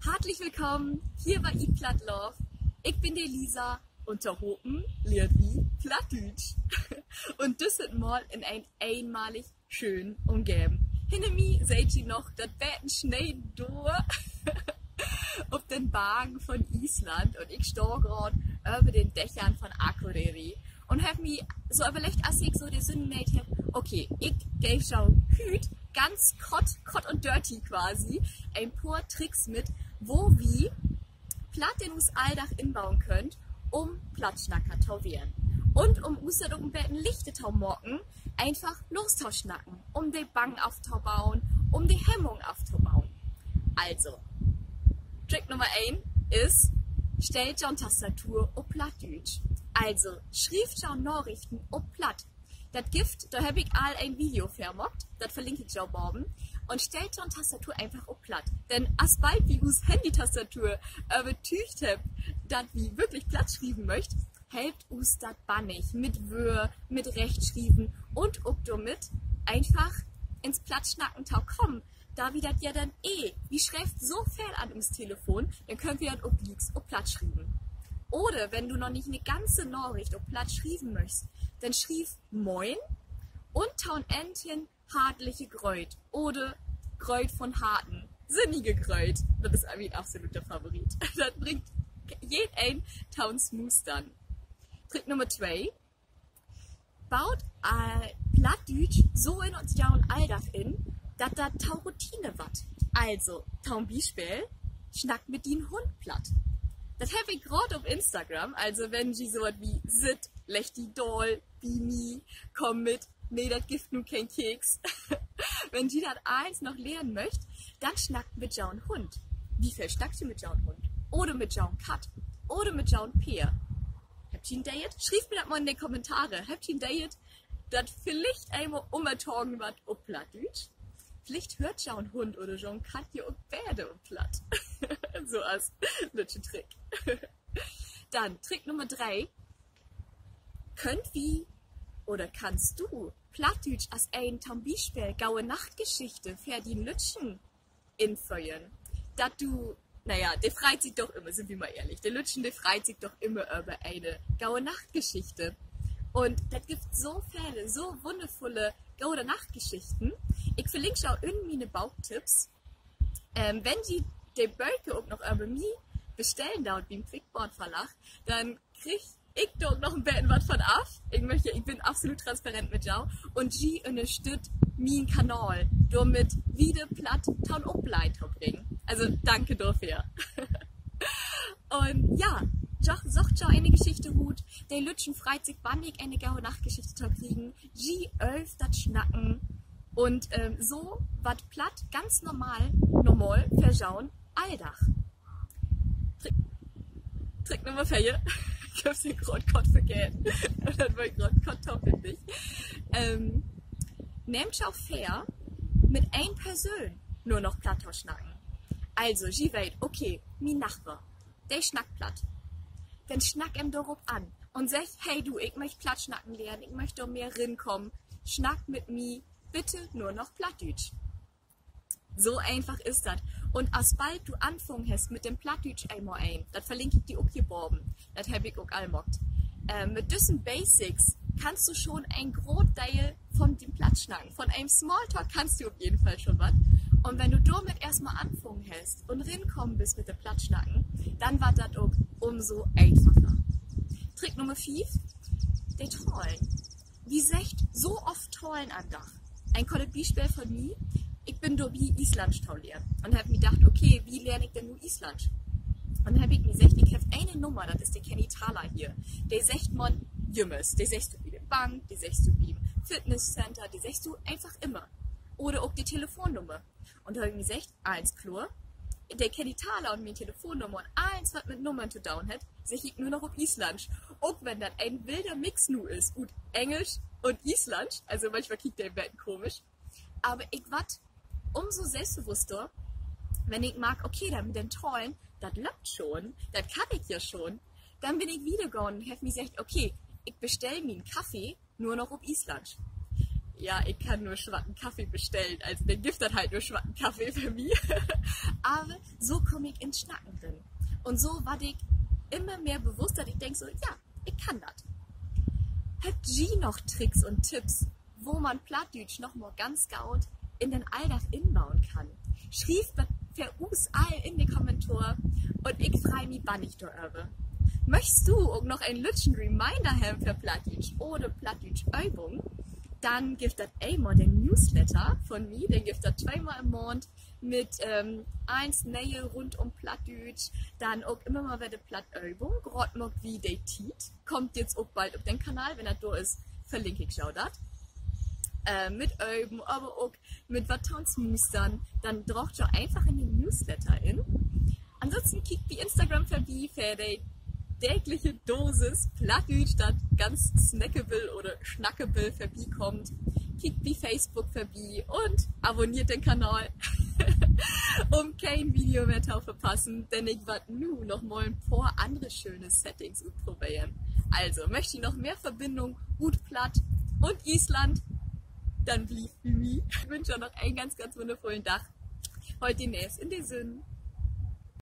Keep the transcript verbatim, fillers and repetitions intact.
Hartlich willkamen hier bi Eat Platt Love. Ik bün de Lisa un tohopen lehrt wi Plattdüütsch. Un düsset Mal in en eenmalig schöön Umgeven. Hinner mi seht ji noch dat beten Snee dor op den Bargen von Island un ik stah graad över den Dächern von Akureyri un heff mi so överleggt, as ik so de Sünn meet heff, okay, ik geev jo hüüt ganz kort, kort un dörtig quasi, en poor Tricks mit, wo wi Platt in us Alldag inbauen köönt, um Plattsnacker to weern. Un um us dat ok en beten lichter to maken, eenfach lostosnacken, um de Bang aftobauen, um de Hemmung aftobauen. Also, Trick Nummer een is, stellt jo en Tastatur op Plattdüütsch. Also, schrievt jo Narichten op Platt. Dat gifft, dor heff ik al en Video för maakt, dat verlink ik jo baven. Un stellt jo en Tastatur eenfach op Platt. Denn asbald wi us Handytastatur övertüügt hebbt, dat wi würklich Platt schrieven möcht, helpt us dat bannig mit Wöör, mit Rechtschrieven un ok dormit eenfach ins Plattsnacken to kamen. Dor wi dat ja denn eh, wi schrievt so veel an us Telefon, denn köönt wi dat ok glieks op Platt schrieven. Oder wenn du noch nich 'ne ganze Naricht op Platt schrieven möchst, denn schriev Moin un to'n Enn hen hartliche Grööt oder Grööt von Harten. Sinnige Grööt, dat is mien absoluter Favorit. Dat bringt jedeen to'n Smustern. Trick Nummer twee. Baut, äh, Plattdüütsch so in us, jo'n Alldag in, dat dat to Routine warrt. Also, to'n Bispeel, snack mit dien Hund Platt. Dat heff ik graad op Instagram, also wenn ji so wat as sitt, legg di daal bi mi, kumm mit, nee, dat gifft nu keen Keks. Wenn ji dat allens noch lehren möcht, denn snackt mit jo'n Hund. Wo veel snackt ji mit jo'n Hund? Oder mit jo'n Katt? Oder mit jo'n Peer? Hebbt ji en Date? Schrievt mi dat mal in de Kommentare. Hebbt ji en Date, dat villicht eenmal ümtagen warrt op Plattdüütsch? Villicht höört jo'n Hund oder jo'n Katt ja ok beter op Platt. So as lüttje Trick. Denn Trick Nummer dree. Köönt wi oder kannst du Plattdüütsch as en, to'n Bispeel, Gode-Nacht-Geschichte för dien Lüttjen inföhren? Dat du, na ja, de freit sik doch immer, sünd wi mal ehrlich, de Lüttjen, de freit sik doch immer över ene Gode-Nacht-Geschichte. Un dat gifft so vele, so wunnervulle Gode-Nacht-Geschichten. Ik verlink jo in miene Booktipps. Ähm, wenn ji de Böker ok noch över mi bestellen doot bi'n Quickboard Verlag, denn krieg ik dor ok noch en beten wat von af. Ik möcht, ik bün absolut transparent mit jo. Un ji ünnerstütt mien Kanal, dormit wieder Platt to'n Opblöhen to bringen. Also, danke dorför. Un ja, jo, söcht jo ene Geschichte rut. De Lüttjen freit sik bannig, ene Gode-Nacht-Geschichte to kriegen. Ji öövt dat Snacken. Un, ähm, so warrt Platt ganz normal, normal för jo'n Alldag. Trick, Trick Nummer veer. Ik heff se graad kort vergeten. Dat weer graad kort tofindig. Ähm, nehmt jo vör, mit een Person nur noch Platt to snacken. Also, ji weet, okay, mien Nachbar, de snackt Platt. Denn snack em dorop an un segg: Hey du, ik möcht Platt snacken lehren, ik möcht dor mehr rinkamen. Snack mit mi bitte nur noch Plattdüütsch. So eenfach is dat. Un asbald du anfungen hest mit den Plattdüütsch eenmal een, dat verlink ik di ok hier baven, dat heff ik ok al maakt, äh, mit düssen Basics kannst du schon en groot Deel von den Plattsnacken, von en Smalltalk kannst du op jeden Fall schon wat. Un wenn du dormit eerstmal anfungen hest un rinkamen büst mit de Plattsnacken, denn warrt dat ok umso eenfacher. Trick Nummer fief, de Tallen. Wi seggt so oft Tallen an'n Dag. En kortet Bispeel von mi. Ik bün dorbi Islandsch to lehren un heff mi dacht, okay, wo lehr ik denn nu Islandsch? Un heff ik mi seggt, ik heff ene Nummer, dat is de Kenny Thaler hier. De seggt man jümmers. De seggst du bi de Bank, de seggst du bi'n Fitnesscenter, de seggst du eenfach immer. Oder ok de Telefonnummer. Un dor heff ik mi seggt, allens kloor. De Kenny Thaler un mien Telefonnummer un allens, wat mit Nummern to doon hett, segg ik nu noch op Islandsch. Ok wenn dat en wilder Mix nu is ut Engelsch un Islandsch. Also manchmal kiekt de en beten komisch. Aver ik warr umso sülvstbewusster, wenn ik mark, okay, dat mit den Tallen, dat löppt schon, dat kann ik ja schon. Denn bün ik wiedergahn un heff mi seggt, okay, ik bestell mien Kaffee nur noch op Islandsch. Ja, ik kann nur swatten Kaffee bestellen, also denn gifft dat halt nur swatten Kaffee för mi. Aver so kaam ik in't Snacken rin. Un so warr ik immer mehr bewusst, dat ik denk so, ja, ik kann dat. Hebbt ji noch Tricks un Tipps, wo man Plattdüütsch noch mal ganz goot in den Alldag inbauen kann? Schrievt dat för us all in de Kommentare un ik frei mi bannig doröver. Möchst du ok noch en lütten Reminder hebben för Plattdüütsch oder Plattdüütsch-Övung? Denn gifft dat eenmal den Newsletter von mi, den gifft dat tweemal in'n Maand mit allens Ne'e rund um Plattdüütsch, denn ok immer mal wedder Plattövung. Graad maakt wi de Tiet, kummt jetzt ok bald op den Kanal, wenn dat dor is, verlink ik jo dat. Mit Öven, aver ok mit wat to'n Smustern, denn draagt jo eenfach in den Newsletter in. Ansonsten kiekt bi Instagram vörbi för de dägliche Dosis Plattdüütsch, dat ganz snackable oder schnackable vörbikaamt. Kiekt bi Facebook vörbi un abonneert den Kanal, um keen Video mehr to verpassen, denn ik warr nu noch mal en poor annere schöne Settings utproberen. Also, möcht ji noch mehr Verbindung ut Platt un Island? Denn blievt bi mi. Ik wünsch jo noch en ganz, ganz wunnervullen Dag. Holt de Nees in de Sünn.